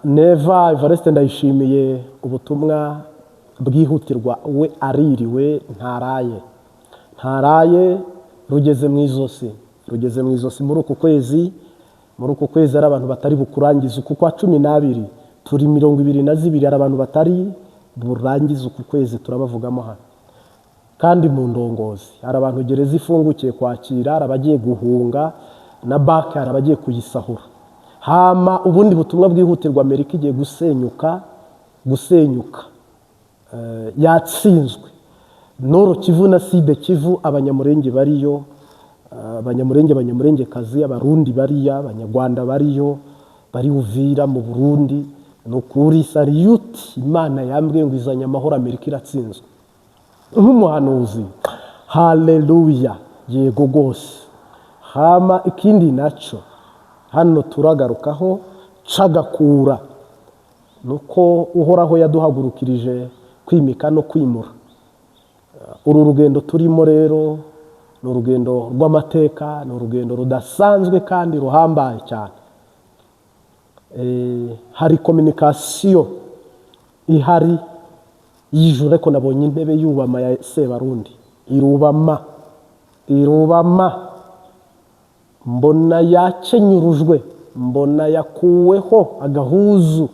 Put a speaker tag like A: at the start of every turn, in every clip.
A: Neva Evariste Ndayishimiye, ubutumwa bwihutirwa, we aririwe, ntaraye, ntaraye, rugeze mu izosi, rugeze mu izosi. Muri uku kwezi, muri uku kwezi hari abantu batari bukurangiza uku kwa 12, turi 22. Hari abantu batari burangize uku kwezi, turabavugamo hano. Kandi mu ndongozi hari abantu gereza ifungukiye kwakira, hari abagiye guhunga na banki, hari abagiye kuyisahura. Hama ubundi butumwa bwihutirwa, Amerika igiye gusenyuka, gusenyuka. Yatsinzwe. Nord Kivu na Sud Kivu, Abanyamurenge bariyo, Abanyamurenge, Abanyamurengekazi, Abarundi bariya, Abanyarwanda bariyo, bari Uvira mu Burundi, ni ukuri salute. Imana yambwiye ngo izanye amahoro, Amerika iratsinzwe. Nk'umuhanuzi, haleluya, yego rwose. Hama ikindi naco hano turagarukaho cagakura, nuko Uhoraho yaduhagurukirije kwimika no kwimura. Uru rugendo turimo rero ni urugendo rw'amateka, ni urugendo rudasanzwe kandi ruhambaye cyane. Hari communication ihari y'ijuru, ariko nabonye intebe yubama ya Sebarundi, irubama, irubama. Mbona yakenyurujwe, mbona yakuweho agahuzu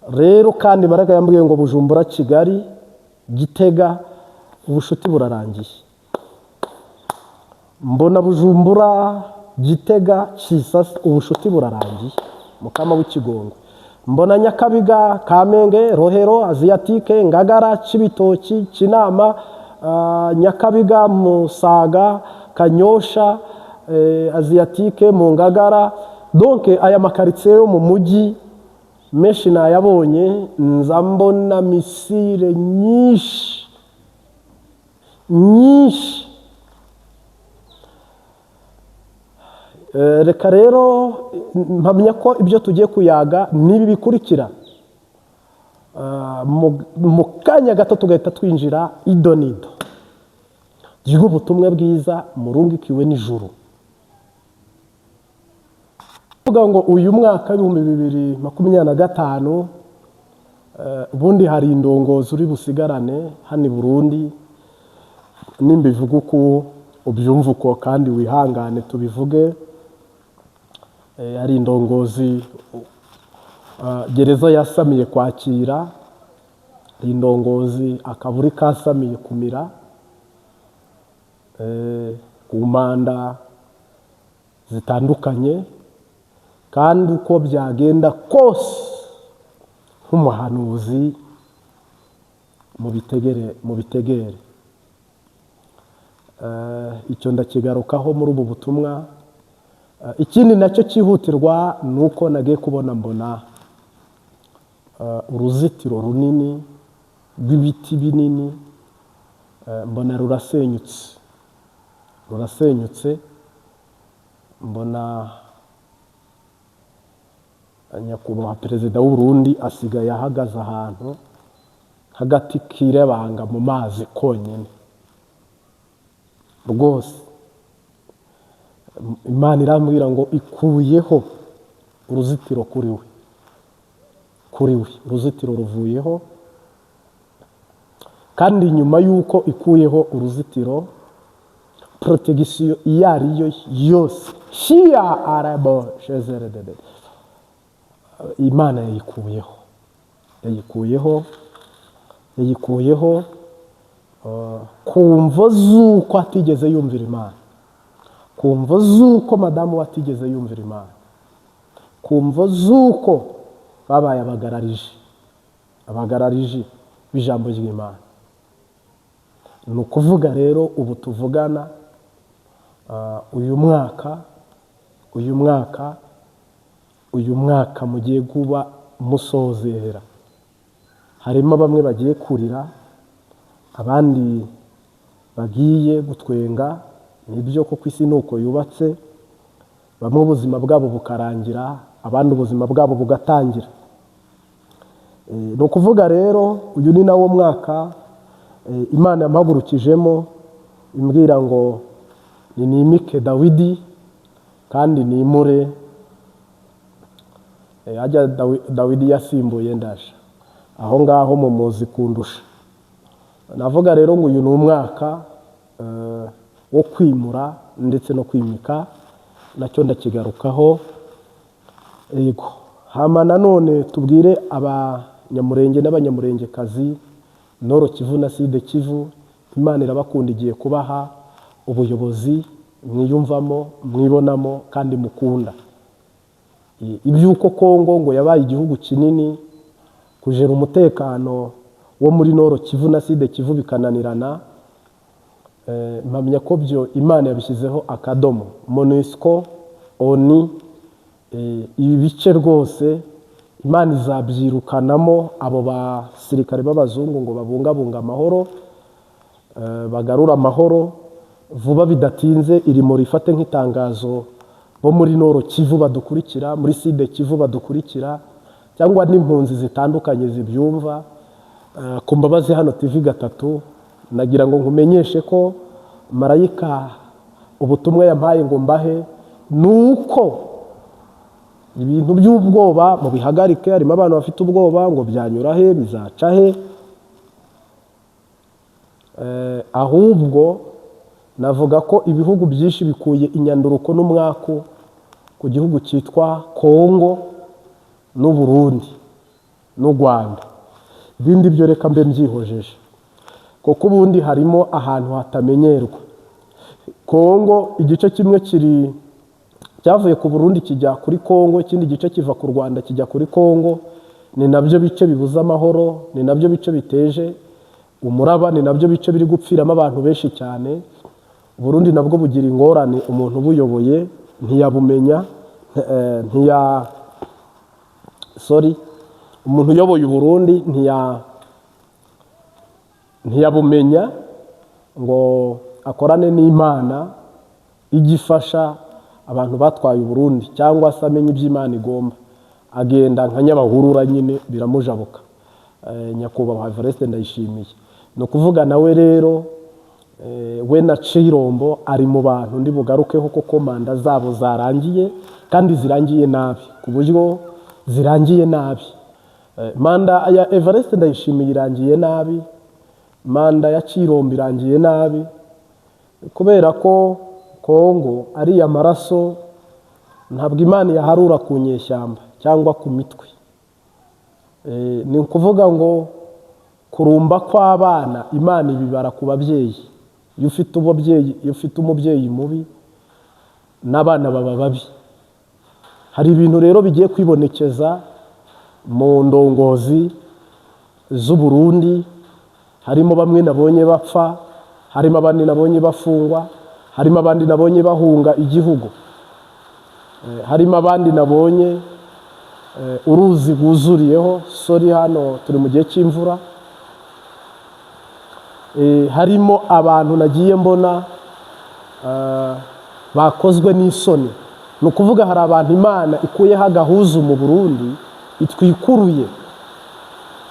A: rero. Kandi Baraka yambwiye ngo Bujumbura, Kigali, Gitega, ubushuti burarangiye. Mbona Bujumbura, Gitega, Kisasa, ubushuti burarangiye. Mukama w'ikigongo. Mbona Nyakabiga, Kamenge, Rohero, Asiatique, Ngagara, Cibitoki, Kinama, Nyakabiga, Musaga, Kanyosha, Asiatique, mu Ngagara. Donc aya makaritsiye yo mu mujyi menshi nayabonye. Nza mbona missile nyinshi nyinshi. Reka rero mpamya ko ibyo tugiye kuyaga n'ibi bikurikira. Mu kanya gato tugahita twinjira idonido ry'ubutumwa bwiza murungikiwe n'ijuru. Kuvuga ngo uyu mwaka w'2025, ubundi hari indongozi uri busigarane hano i Burundi. Nimbivuga uko ubyumva uko, kandi wihangane tubivuge. Hari indongozi gereza yasamiye kwakira, hari indongozi akaburi kasamiye kumira ku manda zitandukanye. Kandi uko byagenda kose, nk'umuhanuzi, mubitegere, mubitegere. Icyo ndakigarukaho muri ubu butumwa. Ikindi nacyo cyihutirwa ni uko nagiye kubona, mbona uruzitiro runini rw'ibiti binini, mbona rurasenyutse, rurasenyutse. Mbona nyakubahwa perezida w'u Burundi asigaye ahagaze ahantu hagati kirebanga mu mazi konyine rwose. Imana irambwira ngo ikuyeho uruzitiro kuri we, kuri we uruzitiro ruvuyeho. Kandi nyuma y'uko ikuyeho uruzitiro, protection iyo ari yo yose shiya arabo shezeredede, Imana yayikuyeho, yayikuyeho, yayikuyeho ku mvo z'uko atigeze yumvira Imana, ku mvo z'uko madamu we atigeze yumvira Imana, ku mvo z'uko babaye abagarariji, abagarariji b'ijambo ry'Imana. Ni ukuvuga rero ubu tuvugana, uyu mwaka, uyu mwaka, uyu mwaka mugiye kuba musozera, harimo bamwe bagiye kurira, abandi bagiye gutwenga. Nibyo kuko isi ni uko yubatse, bamwe ubuzima bwabo bukarangira, abandi ubuzima bwabo bugatangira. Ni ukuvuga rero uyu ni nawo mwaka Imana yampagurukijemo imbwira ngo ninimike Dawidi kandi nimure. Ajya Dawidi yasimbuye ndaje aho ngaho mumuzi kundusha. Navuga rero ngo uyu ni umwaka wo kwimura ndetse no kwimika, nacyo ndakigarukaho. Yego, hama nanone tubwire Abanyamurenge n'Abanyamurengekazi, Nord Kivu na Sud Kivu, Imana irabakunda, igiye kubaha ubuyobozi mwiyumvamo, mwibonamo kandi mukunda. Iby'uko Kongo ngo yabaye igihugu kinini, kujera umutekano wo muri Nord Kivu na Sud Kivu bikananirana, mpamya ko byo Imana yabishyizeho akadomo. MONUSCO, ONU, ibi bice rwose Imana izabyirukanamo abo basirikare b'abazungu ngo babungabunge amahoro, bagarure amahoro vuba bidatinze. Irimo rifate nk'itangazo bo muri Nord Kivu badukurikira, muri Sud Kivu badukurikira, cyangwa n'impunzi zitandukanye zibyumva. Ku Mbabazi hano TV 3, nagira ngo nkumenyeshe ko marayika ubutumwa yampaye ngo mbahe ni uko ibintu by'ubwoba mubihagarike. Harimo abantu bafite ubwoba ngo byanyura he, bizaca he. Ahubwo navuga ko ibihugu byinshi bikuye inyanduruko n'umwaku ku gihugu cyitwa Kongo n'u Burundi n'u Rwanda. Ibindi byo reka mbe mbyihojeje, kuko ubundi harimo ahantu hatamenyerwa. Kongo igice kimwe kiri cyavuye ku Burundi kijya kuri Kongo, ikindi gice kiva ku Rwanda kijya kuri Kongo. Ni nabyo bice bibuza amahoro, ni nabyo bice biteje umuraba, ni nabyo bice biri gupfiramo abantu benshi cyane. Burundi nabwo bugira ingorane, umuntu ubuyoboye ntiyabumenya, ntiya, sorry, umuntu uyoboye Uburundi ntiyabumenya ngo akorane n'Imana ijya ifasha abantu batwaye Uburundi, cyangwa se amenye ibyo Imana igomba, agenda nka nyabahurura nyine biramujabuka. Nyakubahwa Evariste Ndayishimiye, ni ukuvuga nawe rero, we na Cirombo ari mu bantu ndi bugarukeho, kuko manda zabo zarangiye kandi zirangiye nabi, ku buryo zirangiye nabi. Manda ya Evariste Ndayishimiye irangiye nabi, manda ya Cirombo irangiye nabi, kubera ko Kongo ari amaraso, ntabwo Imana yaharura ku nyeshyamba cyangwa ku mitwe. Ni ukuvuga ngo kurumba kw'abana Imana ibibara ku babyeyi. Iyo ufite umubyeyi mubi, n'abana baba babi. Hari ibintu rero bigiye kwibonekeza mu ndongozi z'u Burundi, harimo bamwe nabonye bapfa, harimo abandi nabonye bafungwa, harimo abandi nabonye bahunga igihugu, harimo abandi nabonye uruzi rwuzuriyeho. Sorry, hano turi mu gihe cy'imvura. Harimo abantu nagiye mbona bakozwe n'isoni. Ni ukuvuga hari abantu Imana ikuyeho agahuzu mu Burundi itwikuruye,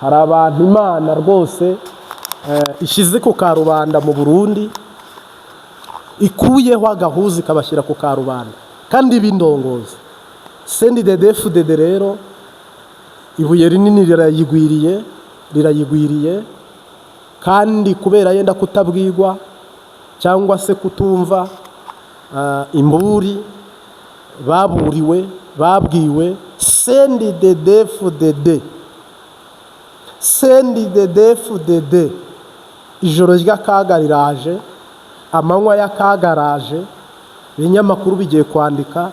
A: hari abantu Imana rwose ishyize ku karubanda mu Burundi, ikuyeho agahuzu ikabashyira ku karubanda kandi b'indongozi. CNDD-FDD rero ibuye rinini rirayigwiriye, rirayigwiriye, kandi kubera yenda kutabwigwa cyangwa se kutumva imburi baburiwe, babwiwe. CNDD-FDD, CNDD-FDD, ijoro ry'akaga riraje, amanywa y'akaga araje. Ibinyamakuru bigiye kwandika.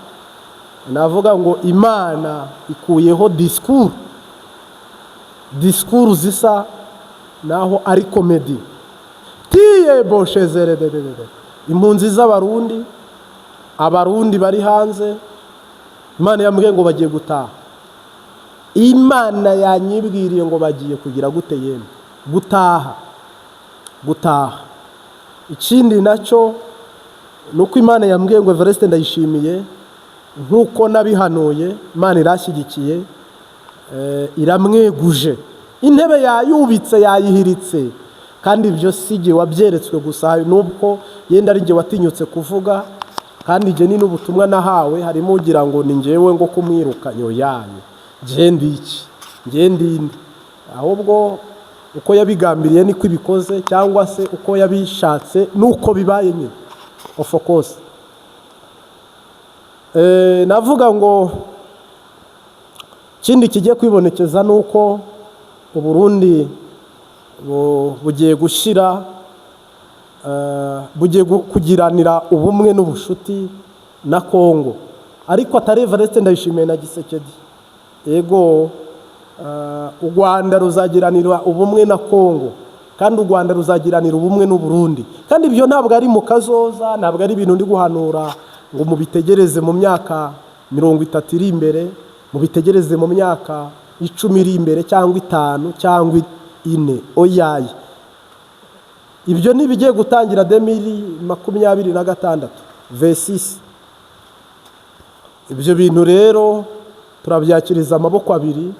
A: Navuga ngo Imana ikuyeho disikuru, disikuru zisa naho ari comedy tiye boshezere dededede. Impunzi z'Abarundi, Abarundi bari hanze, Imana yambwiye ngo bagiye gutaha. Imana yanyibwiriye ngo bagiye kugira gute? Yemwe, gutaha, gutaha. Ikindi nacyo ni uko Imana yambwiye ngo Evariste Ndayishimiye, nk'uko nabihanuye, Imana irashyigikiye, iramweguje, intebe yayubitse, yayihiritse. Kandi ibyo si igihe wabyeretswe gusa, nubwo yenda ari igihe watinyutse kuvuga. Kandi ibyo ni n'ubutumwa nahawe. Harimo ugira ngo ni ngewe ngo kumwiruka yoyaye. Njye ndi iki? Njye ndi inde? Ahubwo uko yabigambiriye niko ibikoze, cyangwa se uko yabishatse nuko bibaye nyine, of course. Navuga ngo ikindi kigiye kwibonekeza ni uko Uburundi bugiye gushyira bugiye kugiranira ubumwe n'ubushuti na Kongo, ariko atari Evariste Ndayishimiye na Tshisekedi. Yego, u Rwanda ruzagiranira ubumwe na Kongo, kandi u Rwanda ruzagiranira ubumwe n'u Burundi. Kandi ibyo ntabwo ari mu kazoza, ntabwo ari ibintu ndi guhanura ngo mubitegereze mu myaka 30 iri imbere, mubitegereze mu myaka 10 iri imbere, cyangwa 5, cyangwa 4. Oyaye, ibyo ntibigiye gutangira 2026 vesisi. Ibyo bintu rero turabyakiriza amaboko abiri,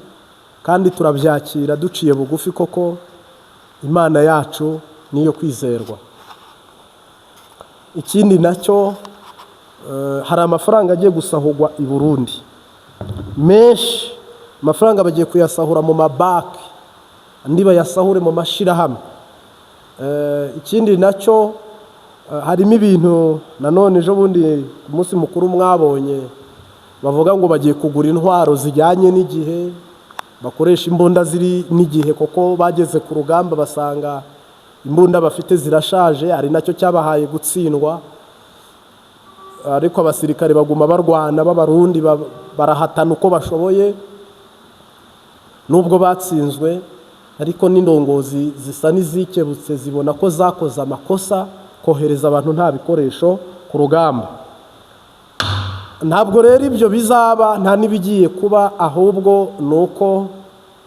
A: kandi turabyakira duciye bugufi, koko Imana yacu niyo kwizerwa. Ikindi nacyo, hari amafaranga agiye gusahurwa i Burundi menshi. Amafaranga bagiye kuyasahura mu mabanki, andi bayasahure mu mashyirahamwe. Ikindi nacyo, harimo ibintu nanone ejo bundi ku munsi mukuru mwabonye bavuga ngo bagiye kugura intwaro zijyanye n'igihe, bakoresha imbunda ziri n'igihe, kuko bageze ku rugamba basanga imbunda bafite zirashaje, ari nacyo cyabahaye gutsindwa. Ariko abasirikare baguma barwana b'Abarundi, barahatana uko bashoboye nubwo batsinzwe. Ariko n'indongozi zisa n'izikebutse, zibona ko zakoze amakosa kohereza abantu nta bikoresho ku rugamba. Ntabwo rero ibyo bizaba, nta n'ibigiye kuba, ahubwo ni uko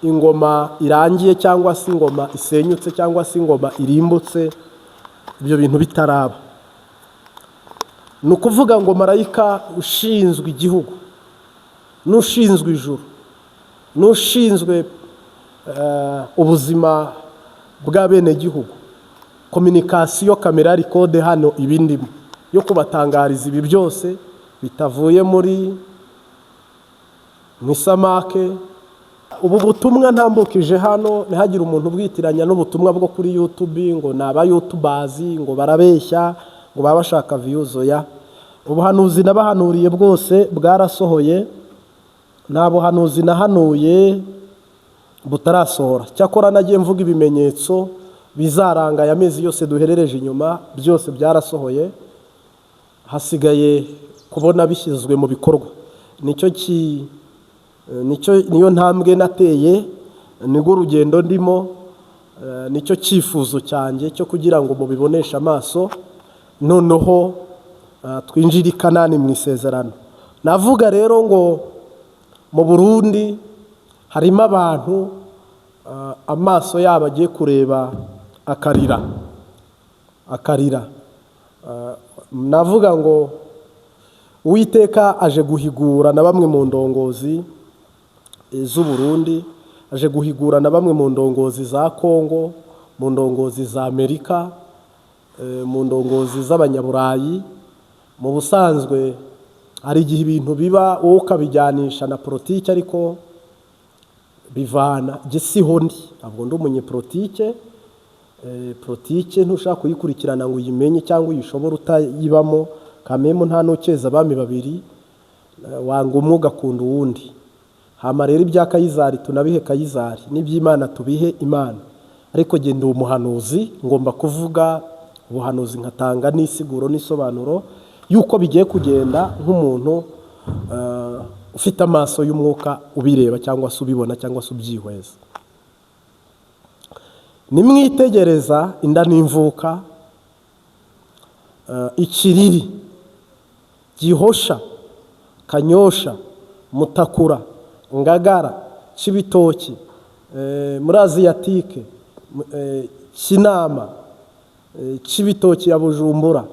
A: ingoma irangiye, cyangwa se ingoma isenyutse, cyangwa se ingoma irimbutse, ibyo bintu bitaraba. Ni ukuvuga ngo marayika ushinzwe igihugu, n'ushinzwe ijuru, n'ushinzwe ubuzima bw'abenegihugu, communication, caméra record hano ibindimo yo kubatangariza ibi byose bitavuye muri mu isamake. Ubu butumwa ntambukije hano, ntihagire umuntu ubwitiranya n'ubutumwa bwo kuri YouTube, ngo ni aba youtubers, ngo barabeshya, ngo baba bashaka views. Oya, ubuhanuzi nabahanuriye bwose bwarasohoye. Nta buhanuzi nahanuye butarasohora. Cyakora nagiye mvuga ibimenyetso bizaranga aya mezi yose duherereje inyuma, byose byarasohoye, hasigaye kubona bishyizwe mu bikorwa. Nicyo ki nicyo niyo ntambwe nateye, nirwo rugendo ndimo, nicyo cyifuzo cyanjye cyo kugira ngo mubiboneshe amaso, noneho twinjire i Kanani mu isezerano. Navuga rero ngo mu Burundi harimo abantu amaso yabo agiye kureba akarira, akarira. Navuga ngo Uwiteka aje guhigura na bamwe mu ndongozi z'u Burundi, aje guhigura na bamwe mu ndongozi za Kongo, mu ndongozi za Amerika, mu ndongozi z'Abanyaburayi. Mu busanzwe hari igihe ibintu biba wowe ukabijyanisha na politiki, ariko bivana siho ndi, ntabwo ndi umunyepolitike. Politike ntushaka kuyikurikirana ngo uyimenye cyangwa uyishobore utayibamo. Kamemu nta n'ukeza abami babiri, wanga umwe ugakunda uwundi. Hama rero ibya Kayizari tunabihe Kayizari, n'iby'Imana tubihe Imana. Ariko genda umuhanuzi, ngomba kuvuga ubuhanuzi, nkatanga n'isiguro n'isobanuro y'uko bigiye kugenda, nk'umuntu ufite amaso y'umwuka ubireba, cyangwa se ubibona, cyangwa se ubyihweza. Nimwitegereza inda n'imvuka, Ikiriri, Gihosha, Kanyosha, Mutakura, Ngagara, Cibitoki, muri Aziyatike, Kinama, Cibitoki ya Bujumbura,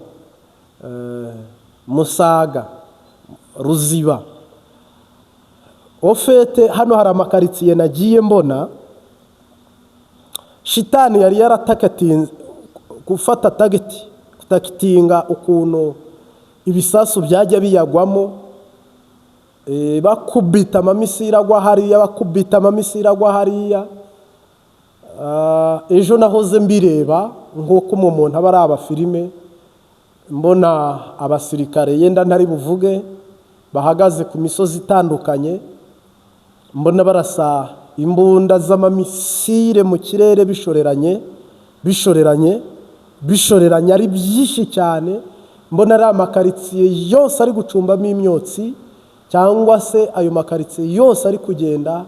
A: Musaga, Ruziba. Au fait, hano hari amakaritsiye nagiye mbona shitani yari yaratakatinze gufata target, gutakitinga ukuntu ibisasu byajya biyagwamo. Bakubita amamisiri agwa hariya, bakubita amamisiri agwa hariya. Ejo nahoze mbireba nk'uko umuntu aba ari abafilime, mbona abasirikare, yenda ntari buvuge, bahagaze ku misozi itandukanye, mbona barasa imbunda z'amamisire mu kirere, bishoreranye, bishoreranye, bishoreranye, ari byinshi cyane. Mbona ari amakaritsiye yose ari gucumbamo imyotsi, cyangwa se ayo makaritsiye yose ari kugenda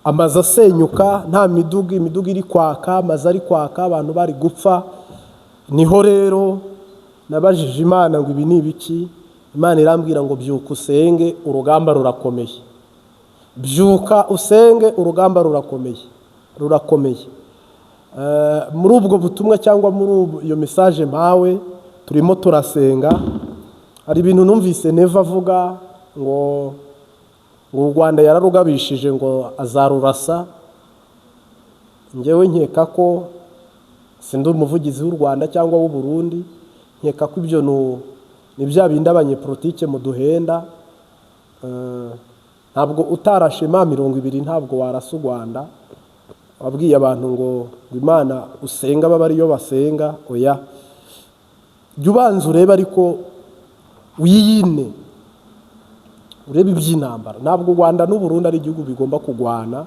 A: amazu asenyuka, nta miduga, imiduga iri kwaka, amazu ari kwaka, abantu bari gupfa. Niho rero nabajije Imana ngo: "Ibi ni ibiki?" Imana irambwira ngo: "Byuka usenge, urugamba rurakomeye. Byuka usenge, urugamba rurakomeye, rurakomeye." Muri ubwo butumwa cyangwa muri iyo message mpawe, turimo turasenga. Hari ibintu numvise Neva avuga ngo u Rwanda yararugabishije, ngo azarurasa. Ngewe nkeka ko, sindi umuvugizi w'u Rwanda cyangwa w'u Burundi, nkeka ko ibyo ni bya bindi abanyepolitike muduhenda. Ntabwo utarashe M20, ntabwo warasa u Rwanda. Wabwiye abantu ngo Imana usenga baba ariyo basenga. Oya, jya ubanza urebe, ariko wiyine urebe iby'intambara. Ntabwo u Rwanda n'u Burundi ari igihugu bigomba kurwana,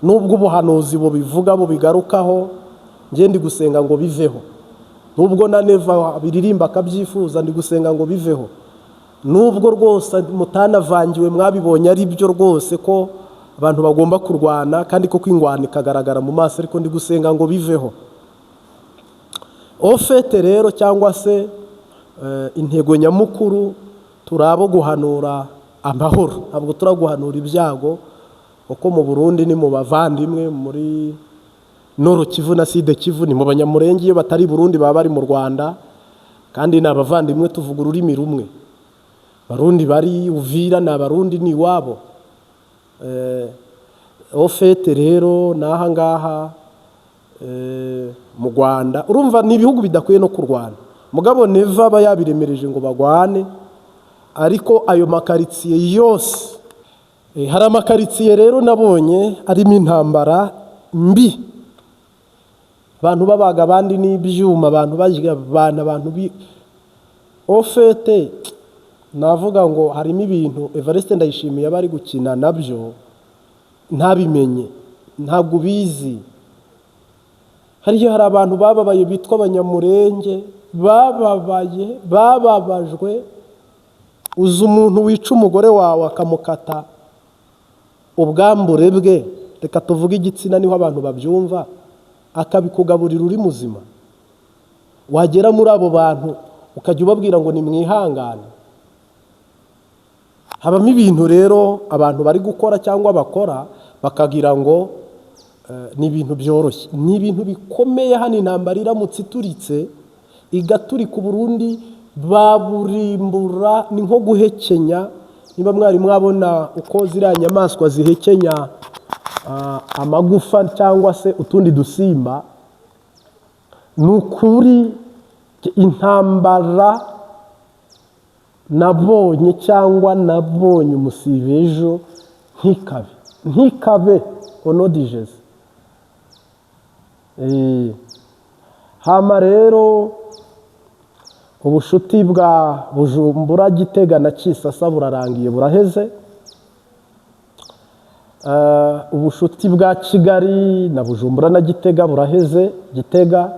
A: nubwo ubuhanuzi bubivuga, bubigarukaho. Njye ndi gusenga ngo biveho, nubwo na Neva biririmba akabyifuza. Ndi gusenga ngo biveho, nubwo rwose mutanavangiwe, mwabibonye ari byo rwose ko abantu bagomba kurwana, kandi koko ingwano ikagaragara mu maso, ariko ndi gusenga ngo biveho. Au fait rero, cyangwa se intego nyamukuru, turi abo guhanura amahoro, ntabwo turaguhanura ibyago, kuko mu Burundi ni mu bavandimwe, muri Nord Kivu na Sud Kivu ni mu Banyamurenge. Iyo batari i Burundi baba bari mu Rwanda, kandi ni abavandimwe, tuvuga ururimi rumwe. Barundi bari Uvira ni Abarundi, ni iwabo. Au fait rero, n'aha ngaha mu Rwanda, urumva ni ibihugu bidakwiye no kurwana. Mugabo Neva aba yabiremereje ngo bagwane. Ariko ayo makaritsiye yose, hari amakaritsiye rero nabonye arimo intambara mbi, abantu babaga abandi n'ibyuma, abantu barya abantu, abantu bi au fait navuga ngo harimo ibintu Evariste Ndayishimiye aba ari gukina nabyo ntabimenye, ntabwo ubizi. Hariyo, hari abantu bababaye bitwa Abanyamurenge, bababaye, bababajwe. Uzi umuntu wica umugore wawe akamukata ubwambure bwe, reka tuvuge igitsina niho abantu babyumva, akabikugaburira uri muzima, wagera muri abo bantu ukajya ubabwira ngo nimwihangane? Habamo ibintu rero abantu bari gukora cyangwa bakora bakagira ngo ni ibintu byoroshye, ni ibintu bikomeye. Hano intambara iramutse ituritse, igaturika, Uburundi baburimbura, ni nko guhekenya. Niba mwari mwabona uko ziriya nyamaswa zihekenya amagufa cyangwa se utundi dusimba, ni ukuri intambara nabonye cyangwa nabonye umusibe ejo, ntikabe, ntikabe onodijeze. Hama rero ubushuti bwa Bujumbura, Gitega na Kisasa burarangiye, buraheze. Ubushuti bwa Kigali na Bujumbura na Gitega buraheze. Gitega,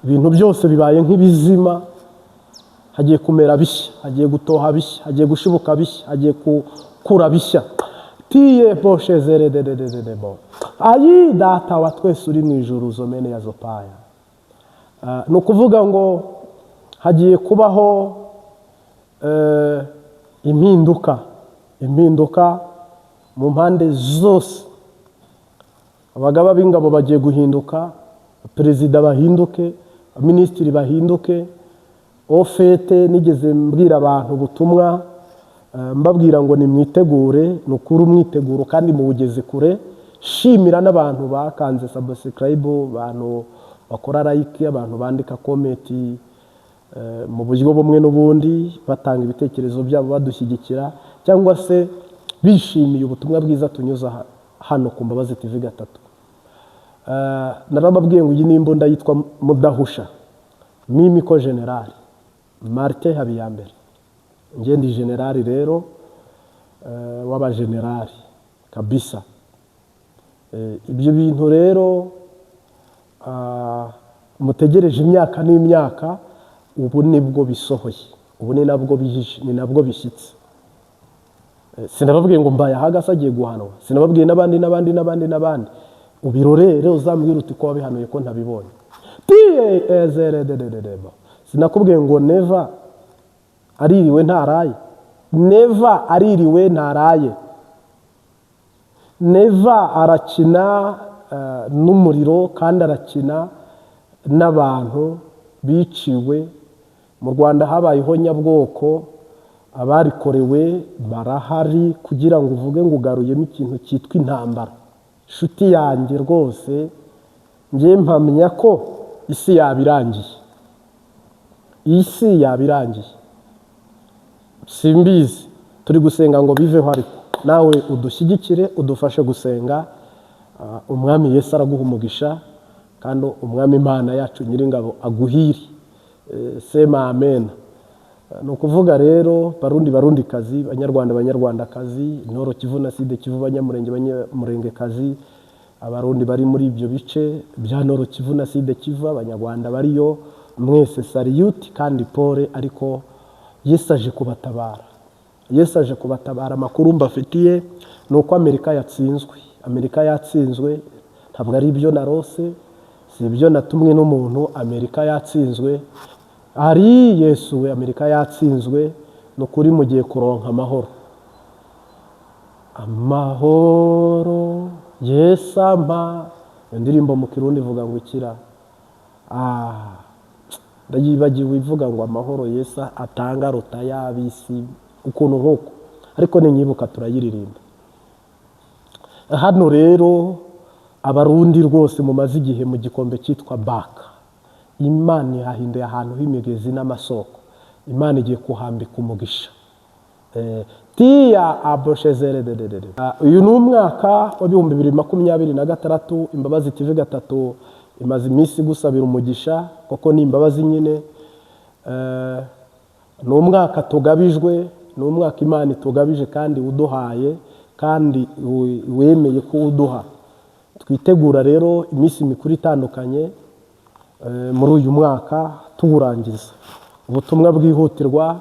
A: ibintu byose bibaye nk'ibizima. Hagiye kumera bishya, hagiye gutoha bishya, hagiye gushibuka bishya, hagiye gukura bishya. Tiye poshe zere de de de de de bo ayi. Data wa twese uri mu ijuru, zomene ya zopaya. Ni ukuvuga ngo hagiye kubaho impinduka, impinduka mu mpande zose. Abagaba b'ingabo bagiye guhinduka, perezida bahinduke, minisitiri bahinduke. Au fait, nigeze mbwira abantu ubutumwa, mbabwira ngo nimwitegure. Ni ukuri umwiteguro kandi muwugeze kure. Shimira n'abantu bakanze subscribe, abantu bakora like, abantu bandika comment. mu buryo bumwe n'ubundi, batanga ibitekerezo byabo, badushyigikira cyangwa se bishimiye ubutumwa bwiza tunyuza hano ku Mbabazi TV gatatu. Narababwiye ngo iyi ni imbunda yitwa Mudahusha, Mimiko General Martin Habiyambere. Njye ndi generali rero, w'abagenerali kabisa. Ibyo bintu rero mutegereje imyaka n'imyaka, ubu nibwo bisohoye, ubu ni nabwo bihishe, ni nabwo bishyitse. Sinababwiye ngo mbaye ahagase agiye guhanwa, sinababwiye n'abandi n'abandi n'abandi n'abandi. Ubirorere, uzambwira uti ko wabihanuye ko ntabibonye. Tiezerederereba, sinakubwiye ngo Neva aririwe ntaraye? Neva aririwe ntaraye. Neva arakina n'umuriro kandi arakina n'abantu biciwe mu Rwanda. Habayeho nyabwoko, abarikorewe barahari. Kugira ngo uvuge ngo ugaruyemo ikintu cyitwa intambara, inshuti yanjye, rwose njye mpamya ko isi yaba irangiye, isi yaba irangiye. Simbizi, turi gusenga ngo biveho, ariko nawe udushyigikire, udufashe gusenga. Umwami Yesu araguha umugisha, kandi Umwami Imana yacu Nyiringabo aguhire. Sema amen. Ni ukuvuga rero, Barundi, Barundikazi, Banyarwanda, Banyarwandakazi, Nord Kivu na Sud Kivu, Banyamurenge, Banyamurengekazi, Abarundi bari muri ibyo bice bya Nord Kivu na Sud Kivu, Abanyarwanda bariyo mwese, salute kandi pole. Ariko Yesu aje kubatabara, Yesu aje kubatabara. Amakuru mbafitiye ni uko Amerika yatsinzwe, Amerika yatsinzwe. Ntabwo ari ibyo narose, si ibyo natumwe n'umuntu. Amerika yatsinzwe, ari Yesu we, Amerika yatsinzwe. Ni ukuri mugiye kuronka amahoro, amahoro Yesu ampa. Iyo ndirimbo mu Kirundi ivuga ngo ikira, ndayibagiwe, ivuga ngo amahoro Yesu atanga aruta y'ab'isi, ukuntu nk'uko, ariko ninyibuka turayiririmba. Hano rero, Abarundi rwose mumaze igihe mu gikombe cyitwa Baka, Imana ihahinduye ahantu h'imigezi n'amasoko. Imana igiye kuhambika umugisha. Tiya aboshezere dededede. Uyu ni umwaka wa 2026. Imbabazi TV gatatu imaze iminsi gusabira umugisha, kuko ni imbabazi nyine. Ni umwaka tugabijwe, ni umwaka Imana itugabije kandi uduhaye, kandi wemeye kuwuduha. Twitegura rero iminsi mikuru itandukanye muri uyu mwaka tuwurangiza. Ubutumwa bwihutirwa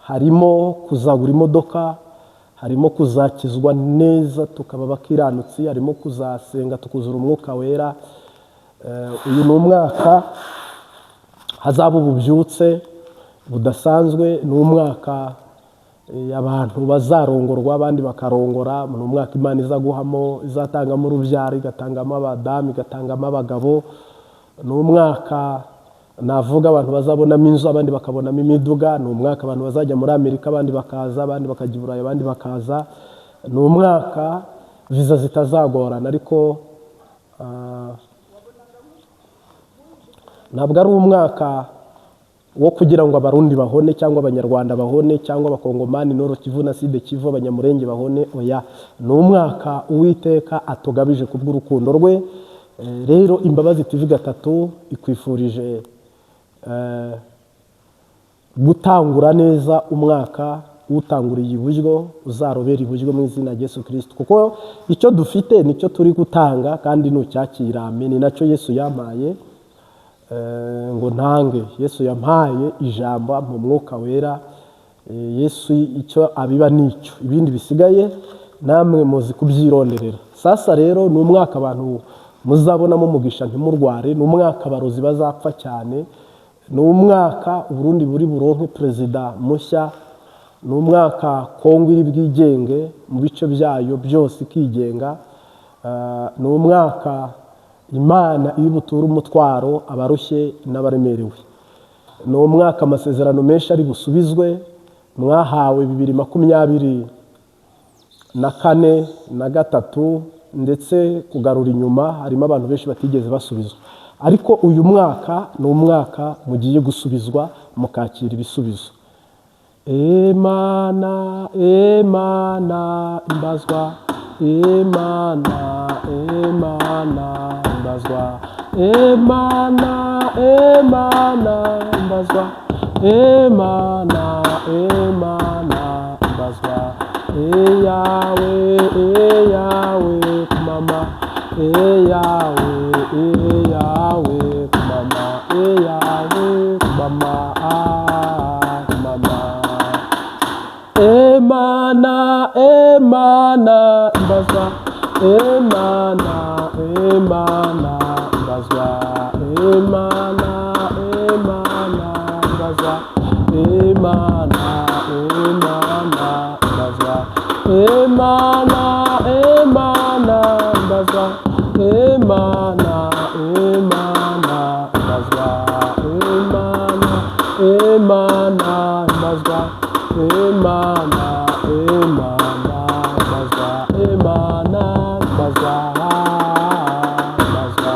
A: harimo kuzagura imodoka, harimo kuzakizwa neza tukaba abakiranutsi, harimo kuzasenga tukuzura Umwuka Wera. Uyu ni umwaka hazaba ububyutse budasanzwe, ni umwaka abantu bazarongorwa, abandi bakarongora, ni umwaka Imana izaguhamo, izatangamo urubyaro, igatangamo abadamu, igatangamo abagabo. Ni umwaka navuga abantu bazabonamo inzu, abandi bakabonamo imiduga. Ni umwaka abantu bazajya muri Amerika, abandi bakaza, abandi bakajya i Burayi, abandi bakaza. Ni umwaka viza zitazagorana. Ariko ntabwo ari umwaka wo kugira ngo Abarundi bahone, cyangwa Abanyarwanda bahone, cyangwa Abakongomani, Nord Kivu na Sud Kivu, Abanyamurenge bahone. Oya, ni umwaka Uwiteka atugabije kubw'urukundo rwe. Rero Imbabazi TV gatatu ikwifurije gutangura neza umwaka. Utanguriye iburyo uzarobera iburyo mu izina rya Yesu Kirisito, kuko icyo dufite nicyo turi gutanga, kandi nucyakira, amen. Ni nacyo Yesu yampaye ngo ntange. Yesu yampaye ijambo mu Mwuka Wera. Yesu icyo abiba nicyo, ibindi bisigaye namwe muzi kubyironderera. Sasa rero, ni umwaka abantu muzabonamo umugisha, ntimurware. Ni umwaka abarozi bazapfa cyane. Ni umwaka Uburundi buri buronke perezida mushya. Ni umwaka Kongo iri bwigenge mu bice byayo byose, ikigenga. Ni umwaka Imana iri buture umutwaro abarushye n'abaremerewe. Ni umwaka amasezerano menshi ari busubizwe mwahawe 2024 na gatatu, ndetse kugarura inyuma harimo abantu benshi batigeze basubizwa. Ariko uyu mwaka ni umwaka mugiye gusubizwa, mukakira ibisubizo. Emana, Emana imbazwa, Emana, Emana imbazwa, Emana, Emana imbazwa, Emana, Emana imbazwa, Eyawe, Eyawe kumama, Eyawe, Eyawe kumama, Eyawe kumama, ah, kumama. Emana, Emana imbazwa, Emana, Emana imbazwa, Emana, Emana imbazwa, Emana, Emana imbazwa, Emana, Emana imbazwa, Emana, Emana imbazwa, Emana, Emana imbazwa, Emana, Emana imbazwa, Emana imbazwa, imbazwa.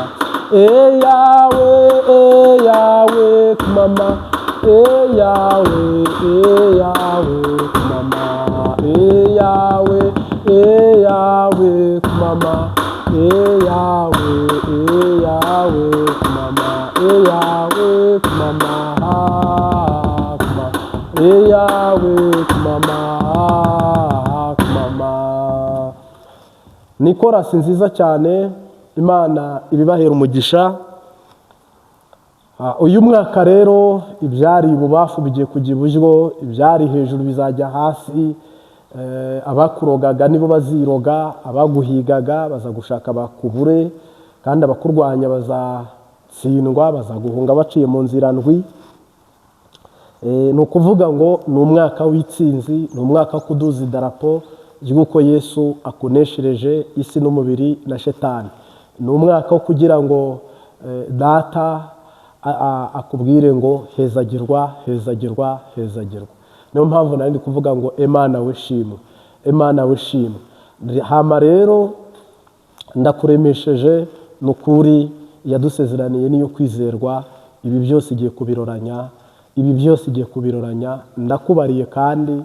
A: Eyawe, Eyawe kumama, Eyawe, Eyawe kumama, Eyawe, Eyawe kumama, Eyawe, Eyawe kumama, Eyawe kumama, kumama, Eyawe kumama, kumama. Ni korasi nziza cyane, Imana ibibahera umugisha. Uyu mwaka rero ibyari ibubafu bigiye kujya iburyo, ibyari hejuru bizajya hasi. Abakurogaga nibo baziroga, abaguhigaga bazagushaka bakubure, kandi abakurwanya bazatsindwa, bazaguhunga baciye mu nzira ndwi. Ni ukuvuga ngo ni umwaka w'itsinzi, ni umwaka wo kuduza idarapo ry'uko Yesu akuneshereje isi n'umubiri na shetani. Ni umwaka wo kugira ngo data akubwire ngo hezagirwa, hezagirwa, hezagirwa. Niyo mpamvu nari ndi kuvuga ngo Emana we shimwe, Emana we shimwe. Hama rero ndakuremesheje, ni ukuri yadusezeraniye niyo kwizerwa, ibi byose igiye kubiroranya, ibi byose igiye kubiroranya. Ndakubariye kandi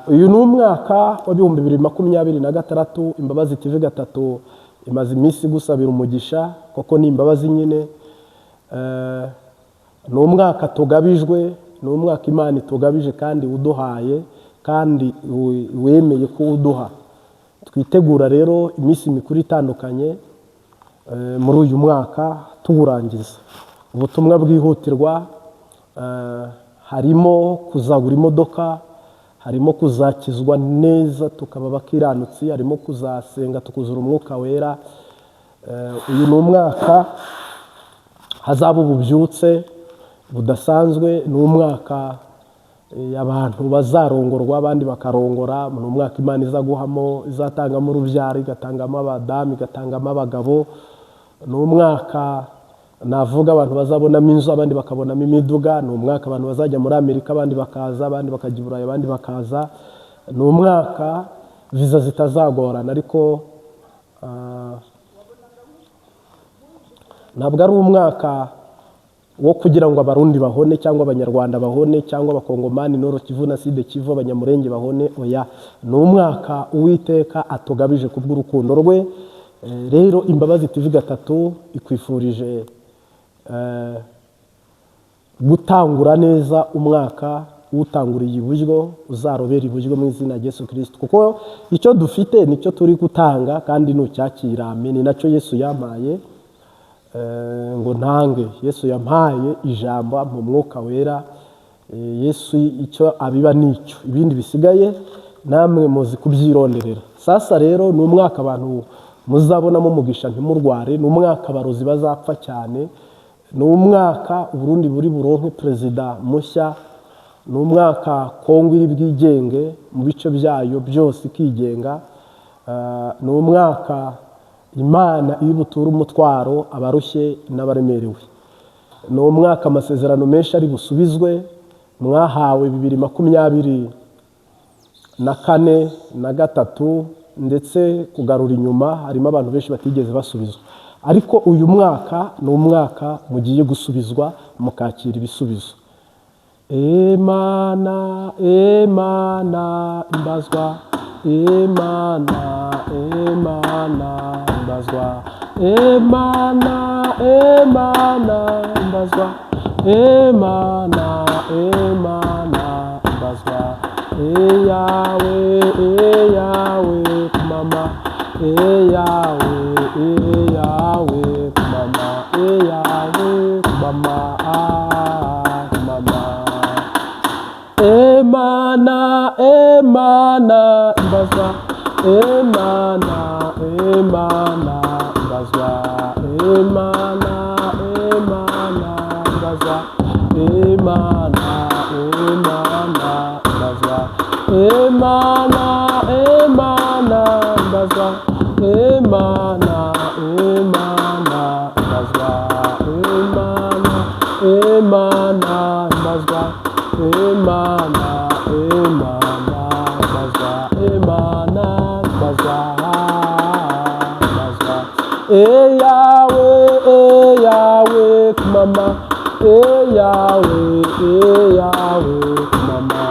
A: uyu ni umwaka wa 2026. Imbabazi TV 3 imaze iminsi igusabira umugisha, koko ni imbabazi nyine. Ni umwaka tugabijwe, ni umwaka Imana itugabije kandi uduhaye, kandi wemeye ko uduha. Twitegura rero iminsi mikuru itandukanye muri uyu mwaka tuwurangiza. Ubutumwa bwihutirwa harimo kuzagura imodoka, harimo kuzakizwa neza tukaba abakiranutsi, harimo kuzasenga tukuzura umwuka wera. Uyu ni umwaka hazaba ububyutse budasanzwe, ni umwaka abantu bazarongorwa abandi bakarongora, ni umwaka Imana izaguhamo, izatangamo urubyaro, igatangamo abadamu, igatangamo abagabo. Ni umwaka navuga abantu bazabonamo inzu, abandi bakabonamo imiduga. Ni umwaka abantu bazajya muri Amerika, abandi bakaza, abandi bakajya i Burayi, abandi bakaza. Ni umwaka viza zitazagorana, ariko ntabwo ari umwaka wo kugira ngo Abarundi bahone cyangwa Abanyarwanda bahone cyangwa Abakongomani, Nord Kivu na Sud Kivu, Abanyamurenge bahone, oya. Ni umwaka Uwiteka atugabije kubw'urukundo rwe. Rero Imbabazi TV 3 ikwifurije gutangura neza umwaka, utanguriye iburyo uzarobera iburyo mu izina rya Yesu Kristo, kuko icyo dufite nicyo turi gutanga kandi nucyakira. Ni nacyo Yesu yampaye ngo ntange. Yesu yampaye ijambo mu mwuka wera. Yesu icyo abiba nicyo, ibindi bisigaye namwe muzi kubyironderera. Sasa rero ni umwaka abantu muzabonamo umugisha ntimurware, ni umwaka abarozi bazapfa cyane, ni umwaka Uburundi buri buronke perezida mushya, ni umwaka Kongo iri bwigenge mu bice byayo byose ikigenga, ni umwaka Imana iri buture umutwaro abarushye n'abaremerewe, ni umwaka amasezerano menshi ari busubizwe mwahawe 2024 na 3, ndetse kugarura inyuma harimo abantu benshi batigeze basubizwa. Ariko uyu mwaka ni umwaka mugiye gusubizwa, mukakira ibisubizo. Emana, Emana imbazwa, Emana, Emana imbazwa, Emana, Emana imbazwa, Emana, Emana imbazwa, Eyawe, Eyawe kumama, Eyawe, Eyawe kumama, Eyawe kumama, ah, kumama. Emana, Emana imbazwa, Emana, Emana imbazwa, Emana, Emana imbazwa, Emana, Emana imbazwa, Emana, Emana imbazwa, Emana, Emana imbazwa, Emana, Emana imbazwa, Emana, Emana imbazwa, Emana imbazwa, imbazwa. Eyawe, Eyawe kumama, Eyawe, Eyawe kumama,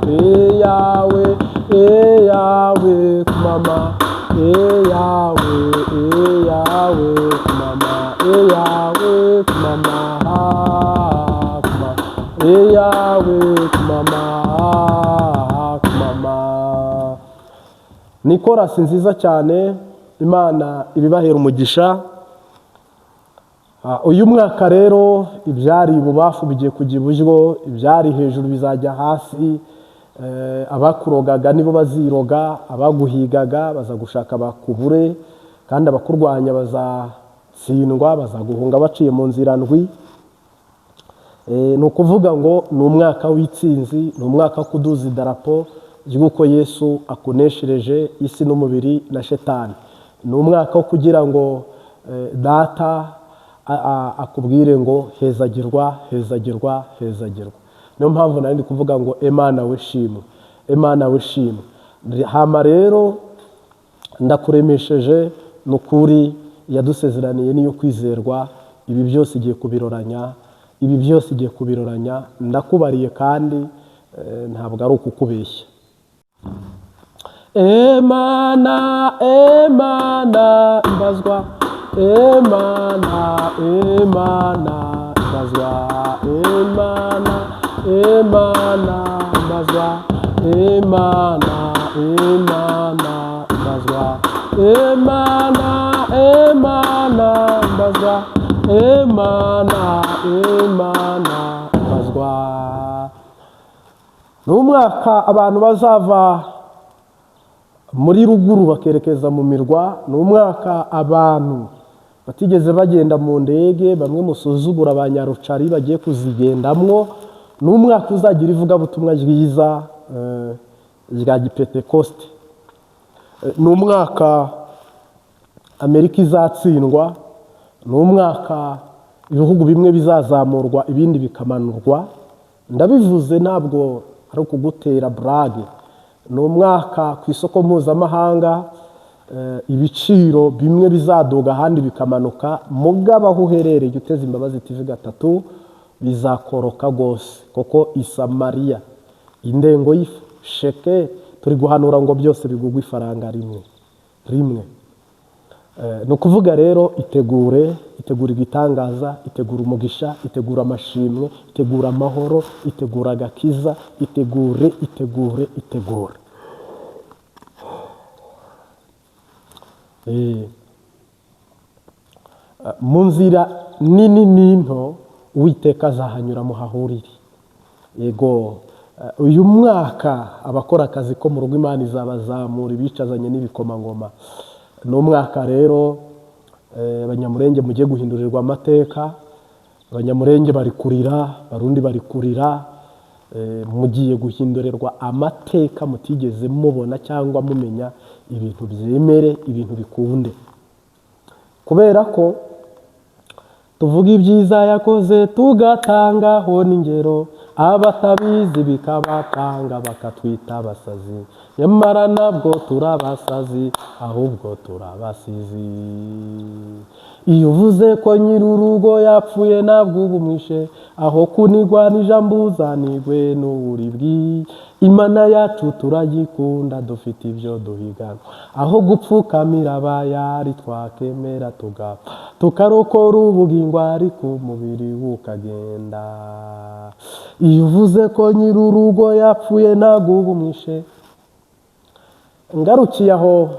A: Eyawe, Eyawe kumama, Eyawe, Eyawe kumama, Eyawe kumama, kumama, Eyawe kumama, kumama. Ni korasi nziza cyane, Imana ibibahera umugisha. Uyu mwaka rero ibyari ibubafu bigiye kujya iburyo, ibyari hejuru bizajya hasi. Abakurogaga nibo baziroga, abaguhigaga bazagushaka bakubure, kandi abakurwanya bazatsindwa, bazaguhunga baciye mu nzira ndwi. Ni ukuvuga ngo ni umwaka w'itsinzi, ni umwaka wo kuduza idarapo ry'uko Yesu akuneshereje isi n'umubiri na shetani. Ni umwaka wo kugira ngo data akubwire ngo hezagirwa, hezagirwa, hezagirwa. Niyo mpamvu nari ndi kuvuga ngo Emana we shimwe, Emana we shimwe. Hama rero ndakuremesheje, ni ukuri yadusezeraniye niyo kwizerwa, ibi byose igiye kubiroranya, ibi byose igiye kubiroranya, ndakubariye kandi ntabwo ari ukukubeshya. Emana, Emana imbazwa, Emana, Emana imbazwa, Emana, Emana imbazwa, Emana, Emana imbazwa, Emana, Emana imbazwa, Emana, Emana imbazwa. Ni umwaka abantu bazava muri ruguru bakerekeza mu mirwa, ni umwaka abantu batigeze bagenda mu ndege, bamwe musuzugura ba nyarucari bagiye kuzigendamwo. Ni umwaka uzagira ivugabutumwa ryiza rya gipentekoste. Ni umwaka Amerika izatsindwa, ni umwaka ibihugu bimwe bizazamurwa ibindi bikamanurwa. Ndabivuze ntabwo ari ukugutera burage. Ni umwaka ku isoko mpuzamahanga ibiciro bimwe bizaduga ahandi bikamanuka, mugabo aho uherereye uteze Imbabazi TV 3 bizakoroka rwose, kuko Isamariya indengo y'ifu sheke turi guhanura ngo byose bigugwe ifaranga rimwe rimwe. Ni ukuvuga rero itegure, itegura igitangaza, itegura umugisha, itegura amashimwe, itegura amahoro, itegura agakiza, itegure, itegure, itegure. Mu nzira nini n'into Uwiteka azahanyura muhahurire. Yego, uyu mwaka abakora akazi ko mu rugo Imana izabazamura ibicazanye n'ibikomangoma. Ni umwaka rero Abanyamurenge mugiye guhindurirwa amateka. Abanyamurenge bari kurira, Barundi bari kurira, mugiye guhindurirwa amateka mutigeze mubona cyangwa mumenya, ibintu byemere, ibintu bikunde. Kubera ko tuvuga ibyiza yakoze tugatangaho n'ingero, abatabizi bikabatanga bakatwita abasazi, nyamara nabwo turabasazi ahubwo turabasizi. Iyo uvuze ko nyir'urugo yapfuye, ntabwo uba umwishe. Aho kunigwa n'ijambo, uzanigwe n'uburibwi. Imana yacu turayikunda, dufite ibyo duhiganwa. Aho gupfukamira abayari, twakemera tugapfa, tukarokora ubugingo, ariko umubiri ukagenda. Iyo uvuze ko nyir'urugo yapfuye, ntabwo uba umwishe. Ngarukiye aho,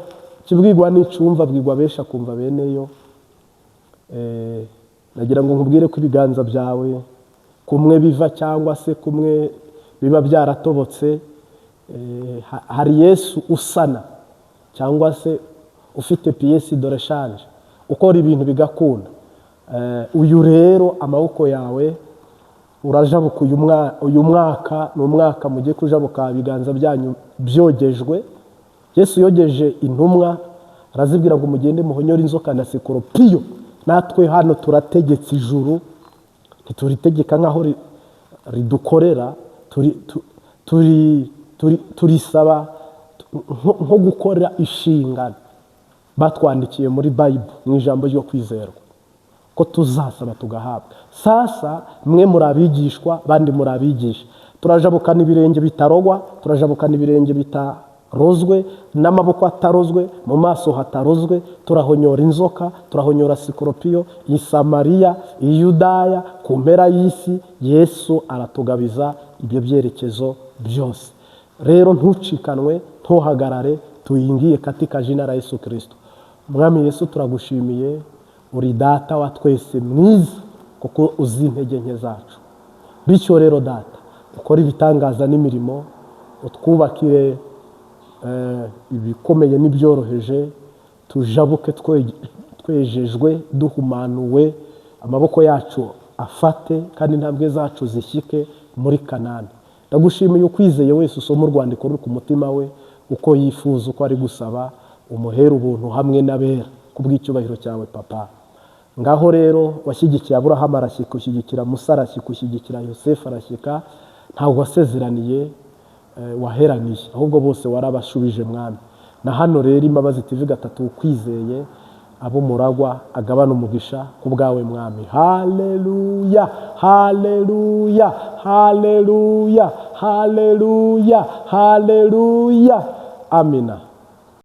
A: kibwigwa n'icumva bwigwa benshi akumva beneyo. Nagira ngo nkubwire ko ibiganza byawe kumwe biva cyangwa se kumwe biba byaratobotse, hari Yesu usana cyangwa se ufite pièce de rechange, ukora ibintu bigakunda. Uyu rero, amaboko yawe urajabuka. Uyu mwaka ni umwaka mugiye kujabuka ibiganza byanyu byogejwe. Yesu yogeje intumwa, arazibwira ngo: "Mugende muhonyore inzoka na sikoropiyo." Natwe hano turategetse ijuru, ntituritegeka nk'aho ridukorera, turisaba nko gukora inshingano batwandikiye muri Bible, mu ijambo ryo kwizerwa, ko tuzasaba tugahabwa. Sasa mwe muri abigishwa, bandi muri abigisha. Turajabukana ibirenge bitarogwa, turajabukana ibirenge bitarozwe n'amaboko atarozwe, mu maso hatarozwe. Turahonyora inzoka, turahonyora sikoropiyo, i Samariya, i Yudaya, ku mpera y'isi. Yesu aratugabiza ibyo byerekezo byose. Rero ntucikanwe, ntuhagarare. Tuingie katika jina la Yesu Kristo. Mwami Yesu, turagushimiye, uri Data wa twese mwiza, kuko uzi intege nke zacu. Bityo rero Data, ukore ibitangaza n'imirimo, utwubakire ibikomeye n'ibyoroheje, tujabuke twejejwe, duhumanuwe, amaboko yacu afate kandi intambwe zacu zishyike muri Kanani. Ndagushimiye, ukwizeye wese usoma urwandiko ruri ku mutima we, uko yifuza, uko ari gusaba, umuhera ubuntu hamwe n'abera kubw'icyubahiro cyawe, Papa. Ngaho rero, washyigikiye Aburahamu arashyika, ushyigikira Musa arashyika, ushyigikira Yosefu arashyika. Ntabwo wasezeraniye waheraniye, ahubwo bose warabashubije, Mwami. Na hano rero, Imbabazi TV gatatu, ukwizeye abo muragwa agabana umugisha ku bwawe, Mwami. Haleluya, haleluya, haleluya, haleluya, haleluya, amina.